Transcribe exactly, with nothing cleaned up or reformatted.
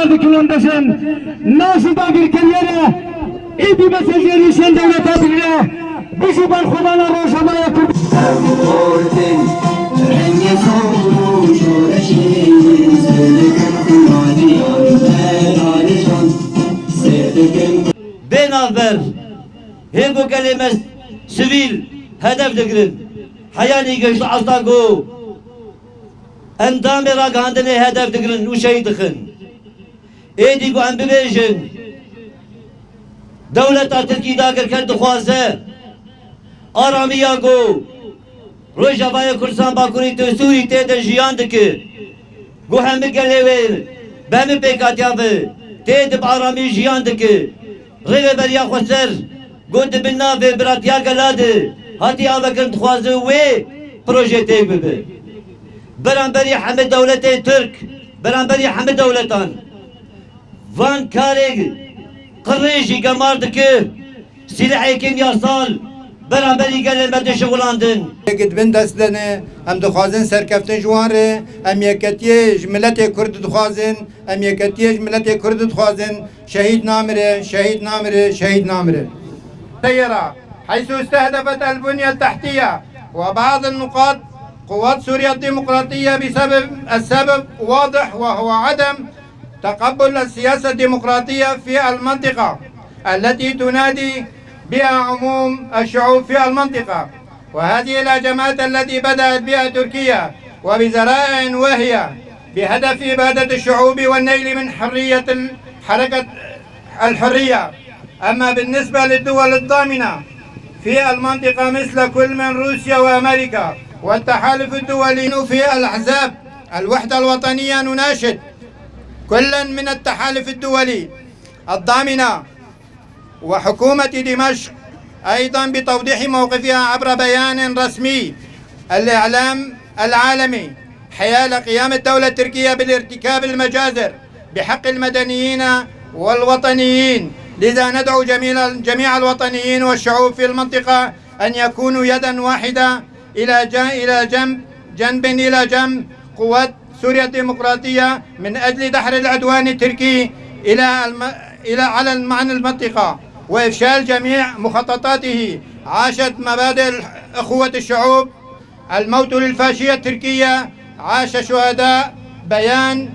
Dikilin dişin, naşî dagirkeriye re, êdî mesajê rîşên dewleta digre, bijî berxwedana Rojavaya Kurd. Bê navber, hê ku gelê me sivîl hedef digirin, heyanî giş asta ku endamê ragihandinê hedef digirin û şehîd dixin. Êdî ku em bibêjin, dewleta Tirkî dagirker dixwaze aramiya ku Rojavayê Kurdistan Bakurî tê Sûrî tê de jiyan dike, ku hemî gelê wê bi hemî pêkatiya ve tê de bi aramî jiyan dike. Rêveberiya Xweser ku di bin navê Biratiya Gela de hatiye avekirin dixwaze wê proje têk bibe. Beramberî hemî dewletê Tirk, beramberî hemî dewletan van karê qirêjî gemar dike, sîlehê kîmyasal beramberî gelê me dişixulandin. Yek di bin dest de ne, em dixwazin serkeftin ji wan re, em yeketiyê ji miletê Kurd dixwazin, em yeketiyê ji miletê Kurd dixwazin, şehîd namire, şehîd namire, şehîd namire. سيرة، حيث استهدفت البنية التحتية وبعض النقاط قوات سوريا الديمقراطية بسبب السبب واضح، وهو عدم تقبل السياسة الديمقراطية في المنطقة التي تنادي بها عموم الشعوب في المنطقة. وهذه الهجمات التي بدأت بها تركيا وبذرائع واهية بهدف إبادة الشعوب والنيل من حرية الحركة الحرية. أما بالنسبة للدول الضامنة في المنطقة مثل كل من روسيا وأمريكا والتحالف الدولي في الأحزاب، الوحدة الوطنية نناشد كلا من التحالف الدولي الضامنة وحكومة دمشق أيضا بتوضيح موقفها عبر بيان رسمي الإعلام العالمي حيال قيام الدولة التركية بالارتكاب المجازر بحق المدنيين والوطنيين. لذا ندعو جميع، جميع الوطنيين والشعوب في المنطقة أن يكونوا يدا واحدة إلى ج-، إلى جنب، جنب إلى جنب قوات سوريا الديمقراطية من أجل دحر العدوان التركي إلى الم-، إلى، على الم-، عن المنطقة وإفشال جميع مخططاته. عاشت مبادئ الأخوة الشعوب. الموت للفاشية التركية. عاش الشهداء. بيان.